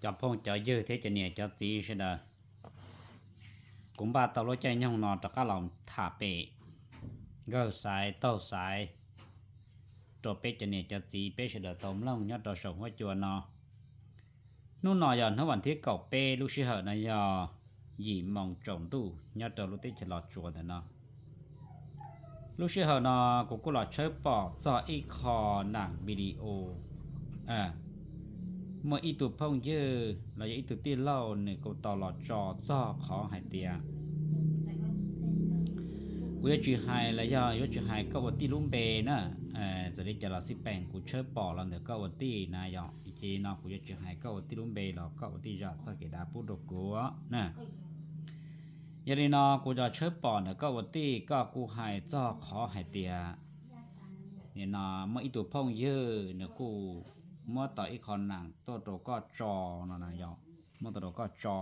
Cov phooj cov ywg thiab cov niam cov txiv sawv daws, kuv npaj tau lub caij nyoog no rov qab los tham pem nkawg xaiv taug xaiv rau peb cov niam cov txiv peb sawv daws tau mloog nyob rau saum huab cua no. Hnub no yog hnub vas thib kaum peb, lub sij hawm no yog yim moos tsaus ntuj nyob rau lub teb chaws Los Tsuas ntawm no. Lub sij hawm no kuv kuj los tshawb pom txog ib qho nam video, muaj ib tug phooj ywg los yog ib tug tij laug nws kuj tau los tso txog qhov hais tias, kuv yuav tsis hais los yog yuav tsis hais koj ua tij lub npe na, txawm li cas los xij peem kuv tshawb pom los ntawm koj ua tij na yom, ces no kuv yuav tsis hais koj ua tij lub npe los koj ua tij zam txoj kev dav pub rau kuv na. Yog li no kuv los tshawb pom ntawm koj ua tij, koj kuj hais txog qhov hais tias, nim no muaj ib tug phooj ywg nws kuj muab tau ib qho nam tuaj rau koj tso no na yom, muab tau rau koj tso.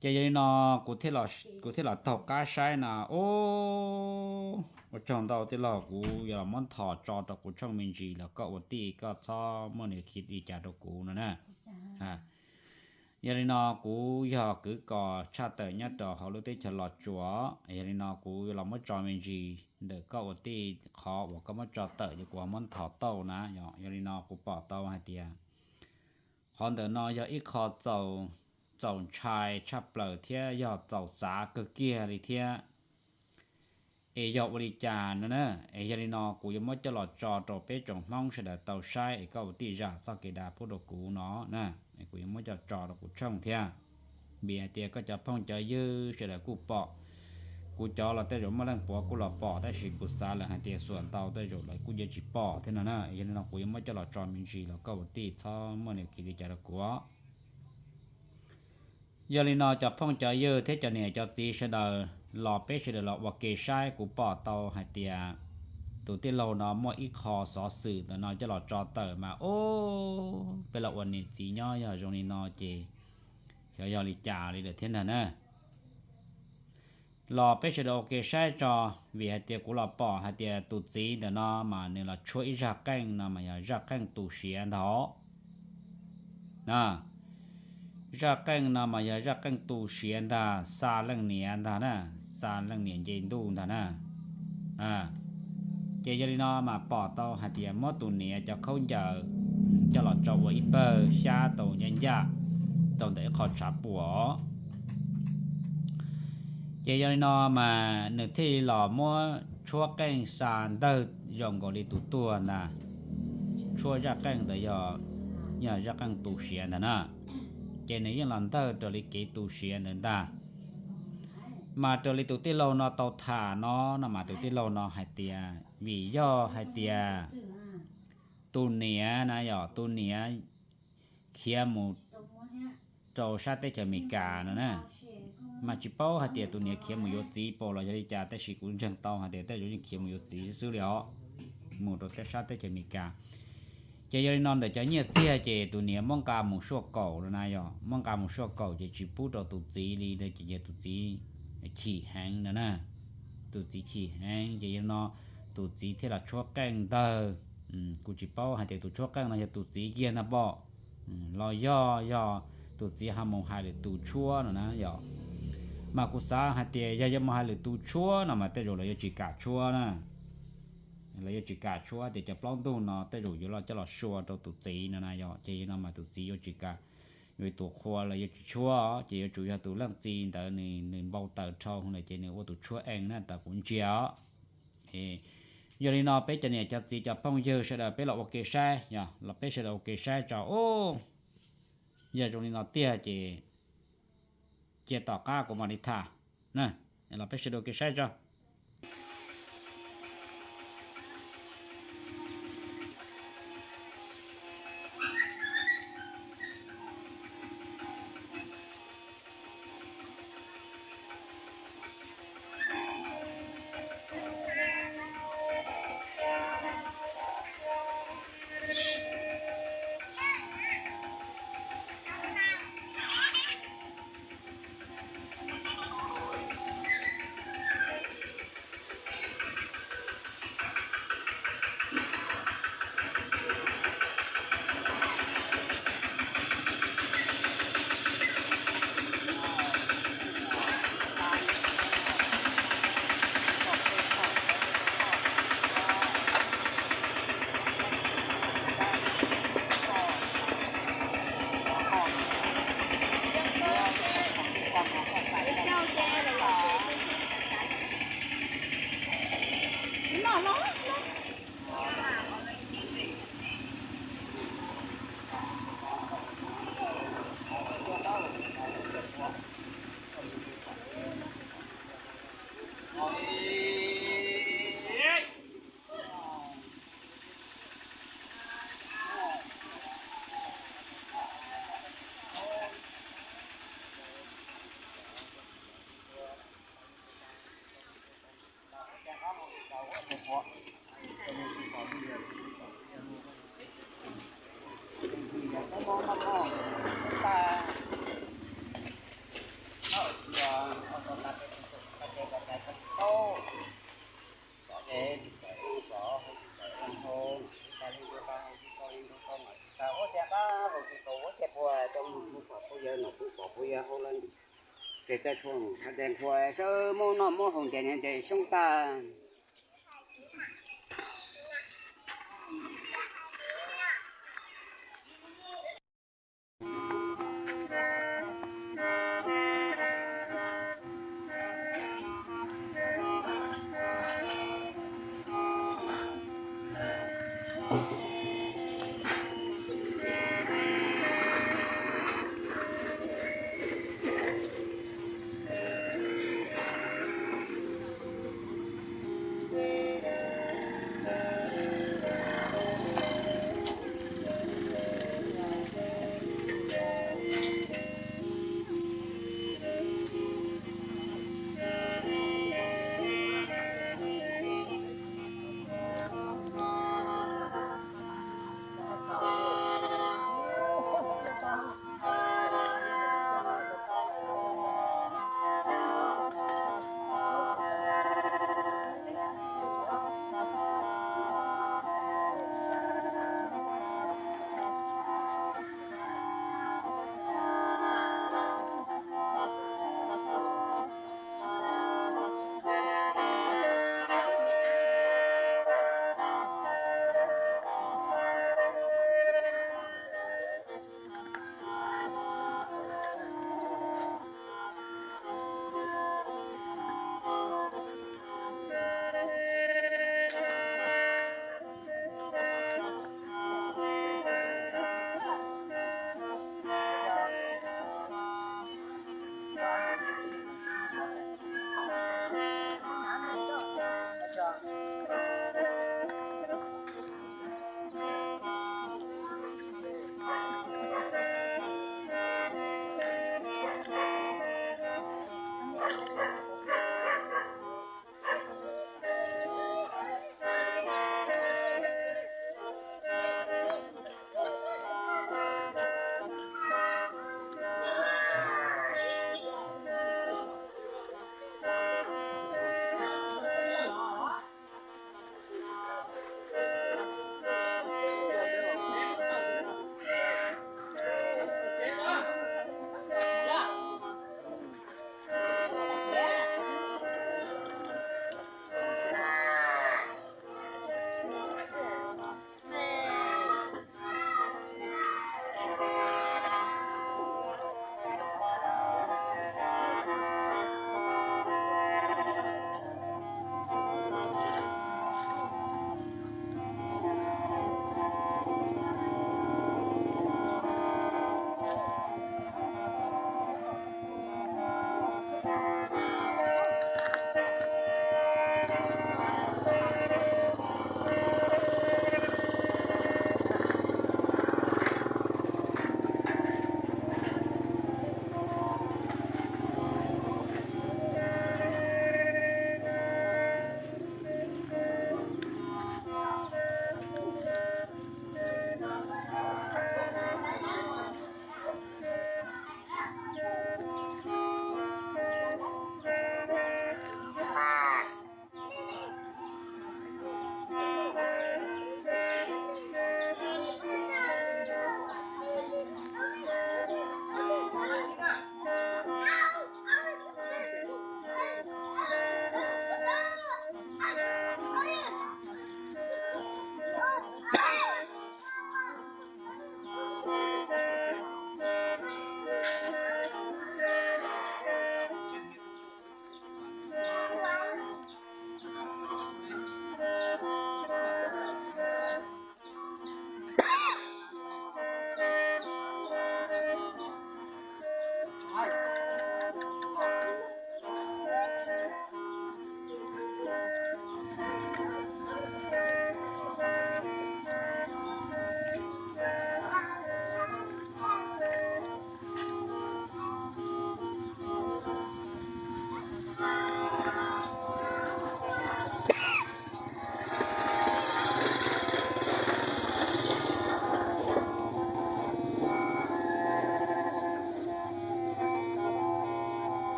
Ces yog li no kuv thiaj los taug qab saib no, ua tsaug ntau tij laug, kuv yuav los muab nthos tso rau kuv tshooj me ntsis los koj ua tij koj txhob muaj nws khiv li cas rau kuv no na. Yog li no kuv yog kwv kos tshaj tawm nyob rau hauv lub teb chaws Los Tsuas, yog li no kuv yuav los muab tso me ntsis ntawm koj ua tij qhov uas koj muab tso tawm ces kuv ho muab nthos tauj na yom. Yog li no kuv pom tau hais tias qhov ntawm no yog ib qho txaus ntshai tshaj plaws thiab yog txaus xav kawg kiag li thiab. Es yog ua li cas no na, es yog li no kuv yuav muab coj los tso rau peb tsoom Hmoob sawv daws tau saib es koj ua tij zam txoj kev dav pub rau kuv no na. Kuv yuav muab coj tso rau kuv tshooj thiab, vim hais tias koj cov phooj cov ywg sawv daws kuj pom, kuv cov los tej zaum muaj leej puav kuj los pom, tab sis kuv xav lawm hais tias xuam ntau tej zaum lawv kuj yuav tsis pom thiab no na. Yog li no kuv yuav muab coj los tso me ntsis los koj ua tij txhob muaj nws khiv li cas rau kuv. Yog li no cov phooj cov ywg thiab cov niam cov txiv sawv daws, los peb sawv daws los ua ke saib, kuv pom tau hais tias tus tij laug no muaj ib qho xov xwm ntawm no coj los tso tawm mas, o, peb los ua niam txiv nyob yog zoo li no ces xyov yog li cas li lawm thiab ntag na. Los peb sawv daws ua ke saib tso, vim hais tias kuv los pom hais tias tus txiv ntawm no mas nws los tshuab ib zaj qeej no mas yog zaj qeej tu siav ntag. Zaj qeej no mas yog zaj qeej tu siav ntag, xa leej niam ntag na, xa leej niam nce ntuj ntag na. Ces yog li no mas pom tau hais tias muab tus niam cov khaub ncaws coj los tso ua ib pawg xyab tau ncaj ncaj rau ntawm ib qho tshav puam. Ces yog li no mas nws thiaj li los muab tshuab qeej xa ntawg zoo nkaus li tus tuag ntag. Tshuab zaj qeej ntawd yog, yog zaj qeej tu siav ntag na. Ces nws yeej los ntawg raws li kev tu siav ntawd ntag. Mas raws li tus tij laug no tau tham no, no mas tus tij laug no hais tias vim yog hais tias tus niam na yom, tus niam khiav mus rau sab teb chaws Amelikas no na, mas tsis paub hais tias tus niam khiav mus yuav txiv pam los yog li cas, tab sis kuv ntseeg tau hais tias tej zaum yeej khiav mus yuav txiv xwb li os, mus rau sab teb chaws Amelikas. Ces yog li no ntawm cov nyiaj txiag ces tus niam muab nqa mus suaj kaum no na yom, muab nqa mus suaj kaum ces tsis pub rau tus txiv li ces yog tus txiv chim heev no na. Tus txiv chim heev ces yog li no tus txiv thiaj los tshuab qeej ntawg. Kuv tsis paub hais tias tus tshuab qeej no yog tus txiv kiag ntag pom, los yog, yog tus txiv ho mus hais lwm tus tshuab no na yom. Mas kuv xav hais tias yog yuav mus hais lwm tus tshuab no mas tej zaum lawv yuav tsis kam tshuab na. Lawv yuav tsis kam tshuab tias cov plaub ntug no tej zaum yuav los coj los sua rau tus txiv no na yom, ces yog no mas tus txiv yuav tsis kam, yuav tus qhua lawv yuav tsis tshuab, ces yuav tsum yog tus leej txiv ntawd nws npau taws dhau lawm ces nws ua tus tshuab eej na, raws kuv ntsia. Yog li no peb cov niam cov txiv cov phooj ywg sawv daws peb los ua ke saib, los peb sawv daws ua ke saib tso. Yog zoo li no tiag ces cia tom qab kuv mam li tham. Los peb sawv daws ua ke saib tso. Ces tag tshuaj, haj dee nqhua sawv muaj noj muaj haus ntes ntes xyoob tag.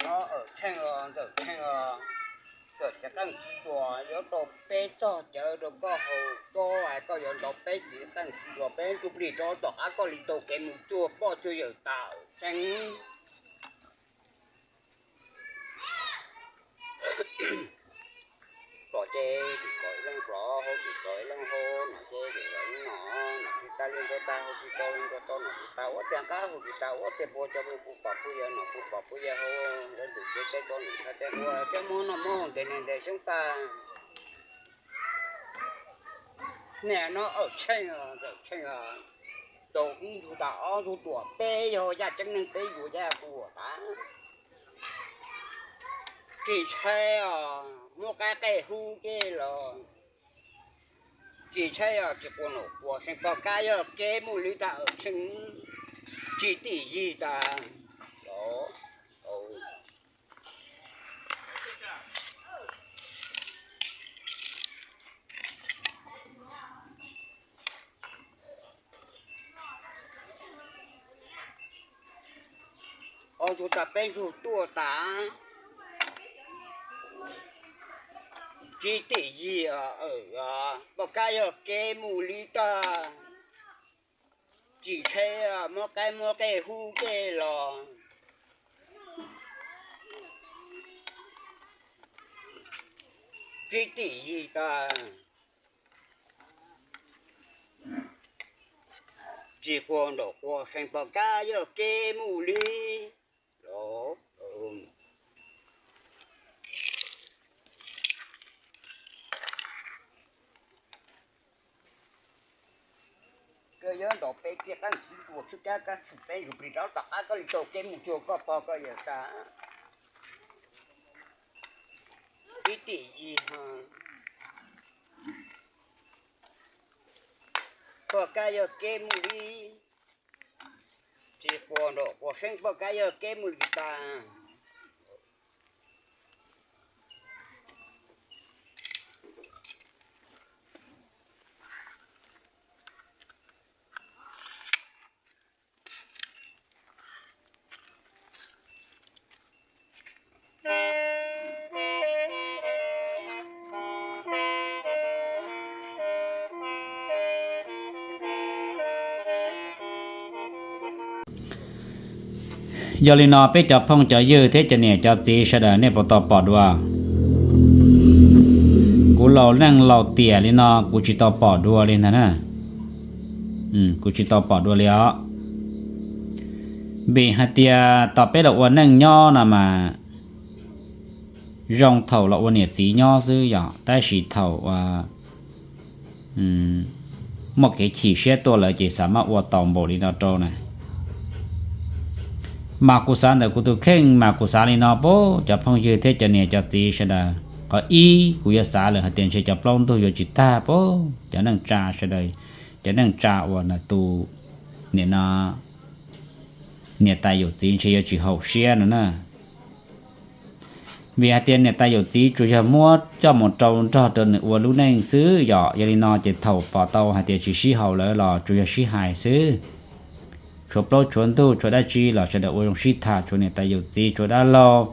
Ntxawm Tsheej os, Ntxawm Tsheej os, koj cov qeej tsis dua yuav rau peb txog cawv rau koj haus, koj hais koj yuav nrog peb txiv qeej tsis dua, peb ntsuj plig rov tom qab koj li tau kev mus cuag poj cuag yawm Ntxawm Tsheej. Pom ces tus kom ib leeg pom, hauv tus kom ib leeg hauv, no ces tus kom ib leeg no, no tsis tas li ntuag tas, hauv tsis tau li ntuag tau, no tsis tas ua tiag nqab, hauv tsis tas ua tiag puag, cov pub pom pub yawg, no pub pom pub yawg hauv, lawv ntus ces tej tso nws txhais tej ua tej muab noj muab haus ntev ntev xyoob tag. Niam no Ntxawm Tsheej, Ntxawm Tsheej, tau ib ntug tas ob ntug tuam peb yog yaj ceeb neeg peb yuav yaj tuam tas. Tsis ntshai os, muab qaib qej hub dej los, tsis tshaib tsis quas nraum quas seev, pom kab yog kev mus li tag, tsis tim yig tas. Ob tug tas peb ntug tuaj tas, tsis tim yig, pom kab yog kev mus li tag, tsis tshaib, muab qaib muab qej hub dej los, tsis tim yig tas, tsis quas nraum quas seev, pom kab yog kev mus li los. Koj yuav nrog peb kiag qab ntxiv dua xwb, kab kab xwm peb zus plig rov tom qab koj li tau kev mus cuag koj pog koj yawm tas, ib tim yig, pom kab yog kev mus li, tsis quas nraum quas seev, pom kab yog kev mus li tas. Yog li no peb cov phooj cov ywg thiab cov niam cov txiv sawv daws nej puas tau pom dua? Kuv laus leej laus tiam li no kuv tsis tau pom dua li ntag na. Kuv tsis tau pom dua li os. Vim hais tias tos peb los ua neej nyob no mas zoo thaum los ua niam txiv nyob xwb yom, tab sis thaum muaj kev chim siab tuaj lawm ces xav maj ua tau npaum li no rau na. Mas kuv xav ntawm kuv tus kheej mas kuv xav li no pub cov phooj ywg thiab cov niam cov txiv sawv daws, qhov ib kuv yuav xav lawm hais tias ntshe cov plaub ntug yuav tsis tag pub cov neej tsa sawv daws, cov neej tsa uas nws tus niam no niam tais yawm txiv ntshe yuav tsis haum siab no na. Vim hais tias niam tais yawm txiv tsuas yog muab coj mus rau nrog rau nws ua lub neej xwb yom. Yog li no ces thaum pom tau hais tias tsis sib haum lawm los tsuas yog sib hais xwb. Tshuav plaub tshuav ntug tshuav dab tsi los sawv daws ua zoo sib tham, tshuav niam tais yawm txiv tshuav dab laug,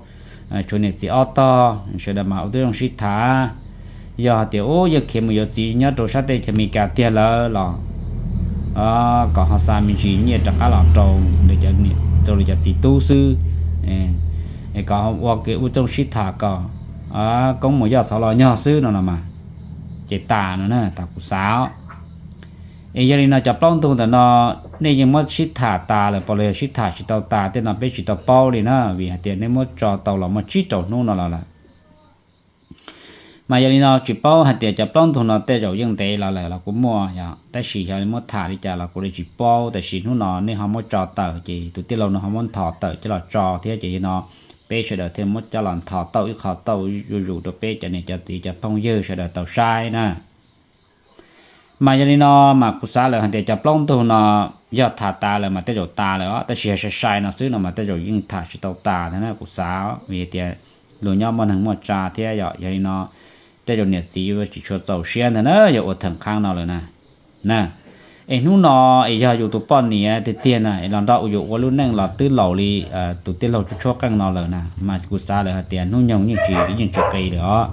tshuav niam txiv ob tog sawv daws mas ua tib zoo sib tham. Yog hais tias ub yeej khiav mus yuav txiv nyob rau sab teb chaws Amelikas tiag lawm los kom ho xa me ntsis nyiaj rov qab los rau, rau li cov txiv tub xwb, es kom ua kev ua txooj sib tham kom koob mus yoj xov los nyog xwb no los mas ces tas no na, tas kuv xav. Es yog li no cov plaub ntug ntawm no nej yeej muab sib tham tas lawm puas los yog sib tham tsis tau tas, tej no peb tsis tau paub li na, vim hais tias nej muab tso tau los muaj tsib rau hnub no los lawm. Mas yog li no tsis paub hais tias cov plaub ntug no tej zaum yeej ntev los lawm los kuj muaj yom, tab sis yog muab tham li cas los kuv li tsis paub. Tab sis hnub no nej ho muab tso tawm ces tus tij laug no ho muab nthos tawm coj los tso thiab ces yog no peb sawv daws thiaj muab coj los nthos tau ib qho tauj zuj zus rau peb cov niam cov txiv cov phooj ywg sawv daws tau saib na. Mas yog li no mas kuv xav lawm hais tias cov plaub ntug no yog tham tas lawm mas tej zaum tas lawm os, tab sis yog sai sai no xwb no mas tej zaum yeej tham tsis tau tas thiab na kuv xav, vim tias luag nyob muaj neeg muaj tsa thiab yom. Yog li no tej zaum niam txiv yuav tsis tshua txaus siab ntag na, yog ua theem qhaab no lawm na. Na, es hnub no es yog yus tus poj niam tiag tiag na es los nrog yus ua lub neej los twb laus li tus tij laug tshuab tshuab qeej no lawm na, mas kuv xav lawm hais tias hnub nyoog yeej tsis, yeej tsis qis lawm os.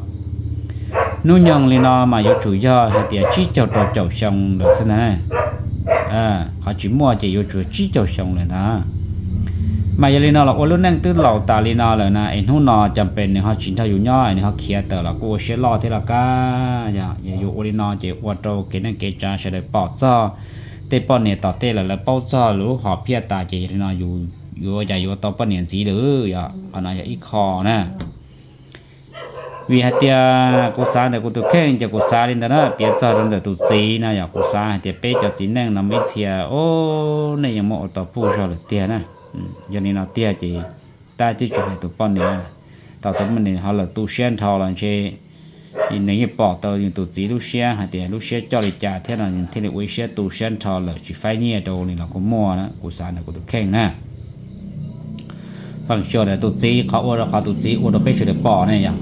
Hnub nyoog li no mas yuav tsum yog hais tias tsib caug rau caum xyoo lawm xwb ntag. Qhov tsis muaj ces yuav tsum tsib caug xyoo lawm ntag. Mas yog li no los ua lub neej twb laus tas li no lawm na es hnub no cas pes nws ho tsis nrog yus nyob es nws ho khiav tawm los kuj ua siab loj thiab los kab. Yog yus ua li no ces ua rau kev neej kev tsav sawv daws pom txog, tej poj niam tom tej lawm lawv paub txog lub hom phiaj tas ces yog li no yuav ua cas yuav tau poj niam ntxiv lawm, yog qhov no yog ib qho na. Vim hais tias kuv xav ntawm kuv tus kheej ces kuv xav li ntawd na, piav txog rau ntawm tus txiv na yog kuv xav hais tias peb cov txiv neej no muaj ib txhia, o, nej yeej muab ua tau puj zog lawm tiag na. Yog li no tiag ces tab twb tsis hais tus poj niam lawm, Thaum twg nws ho lawm tu siab nrho los ntshe nws yeej pom tau nws tus txiv lub siab hais tias lub siab coj li cas thiab no nws thiaj li ua ib siab tu siab nrho lawm tsis faib nyiaj rau li los kuj muaj na, kuv xav ntawm kuv tus kheej na. Feem xyuam ntawm tus txiv qhov ua rau qhov tus txiv ua rau peb sawv daws pom ne yog.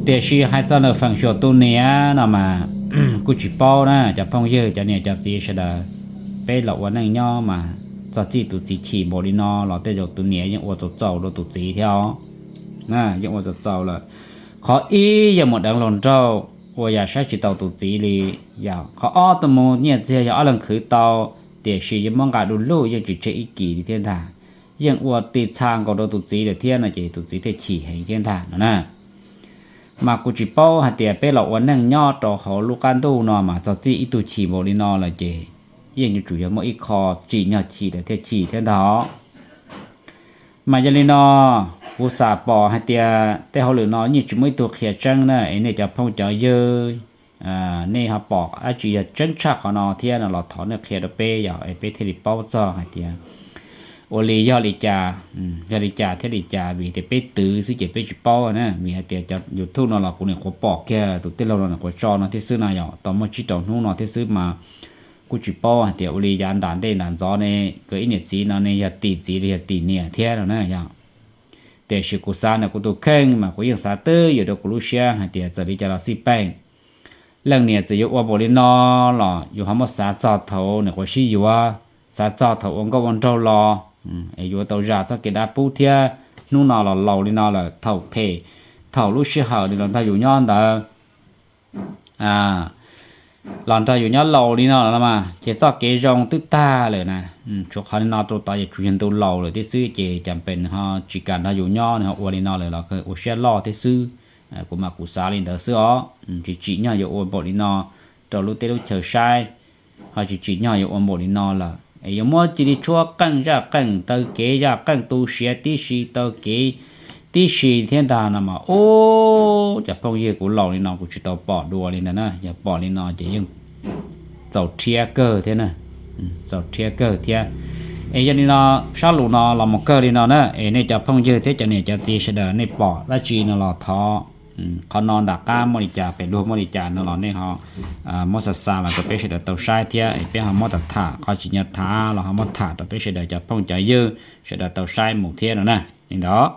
Tiam sis hais txog ntawm feem xyuam tus niam no mas kuj tsis paub na cov phooj ywg cov niam cov txiv sawv daws, peb los ua neej nyob mas txog txij tus txiv chim npaum li no los tej zaum tus niam yeej ua txaus txaus rau tus txiv thiab os. Yeej ua txaus txaus lawm. Qhov ib yog mus deev hluas nraug uas yam saib tsis taus tus txiv li, yog qhov ob tuaj mus nyiaj txiag yog ob leeg khwv tau, tiam sis yuav muab nqa du lug yeej tsis tseg ib kis li thiab ntag. Yeej ua ti txha nkaus rau tus txiv lawm thiab no ces tus txiv thiaj chim heev thiab ntag no na. Mas kuv tsis paub hais tias peb los ua neej nyob rau hauv lub qab ntuj no mas txog txij ib tug chim npaum li no lawm ces yeej yuav tsum yog muaj ib qho tsim nyog chim lawm thiaj chim thiab ntag os. Mas yog li no, kuv xam pom hais tias tej hauj lwm no yeej tsis muaj ib tug qhia tseeb na, es nej cov phooj cov ywg, nej ho pom dab tsi yog tseeb tshaj qhov no thiab no los thov nej qhia rau peb yog es peb thiaj li paub txog hais tias ua li yog li cas, yog li cas thiab li cas, vim tias peb twv xwb ces peb tsis paub na, vim hais tias cov YouTube no los kuv nim qhuav pom kiag tus tij laug no nim qhuav tso no thiab xwb na, yog tau muaj tsib rau hnub no thiab xwb mas kuj tsis paub hais tias ua li yav nram ntej nram ntxov ne, nkawd ib niam txiv no ne yog tim txiv los yog tim niam thiab no na yog. Tiam sis kuv xav ntawm kuv tus kheej mas kuv yeej xav twb ywm rau kuv lub siab hais tias txawm li cas los xij peem, leej niam txawm yuav ua npaum li no los yus ho muab xav txog thaum nws quav sib yuav, xav txog thaum ua nkauj ua nraug los, es yuav tau zam txoj kev dab pub thiab. Hnub no los laus li no lawm, thaum phem, thaum lub sij hawm nws los nrog yus nyob ntawd, los nrog yus nyob laus li no los mas ces txoj kev zoo twb tag lawm na. Tshuav qhov li no rau tod yuav tsum yog ntu laus lawm thiab xwb ces cas pem nws ho tsis kam nrog yus nyob, nws ho ua li no lawm los kawg ua siab loj thiab xwb. Kuv mas kuv xav li ntawd xwb os, tsis tsim nyog yuav ua npaum li no rau lub teb lub chaw saib, ho tsis tsim nyog yuav ua npaum li no lawm es yuav muab cia li tshuab qeej zaj qeej taw kev zaj qeej tu siav tib si taw kev tib si thiab ntag no mas ub, cov phooj ywg, kuv laus li no kuv tsis tau pom dua li ntag na, yog pom li no ces yeej txaus rhiab kawg thiab na, txaus rhiab kawg thiab. Es yog li no, sab lus no los mus kawg li no na, es nej cov phooj ywg thiab cov niam cov txiv sawv daws nej pom dab tsi no los thov, qhov no nram qab muaj li cas pem luag muaj li cas no los nej ho muab xa xa los rau peb sawv daws tau saib thiab es peb ho muab tham tham, qhov tsim nyog tham los ho muab tham rau peb sawv daws cov phooj cov ywg sawv daws tau saib mus thiab no na. Li ntawd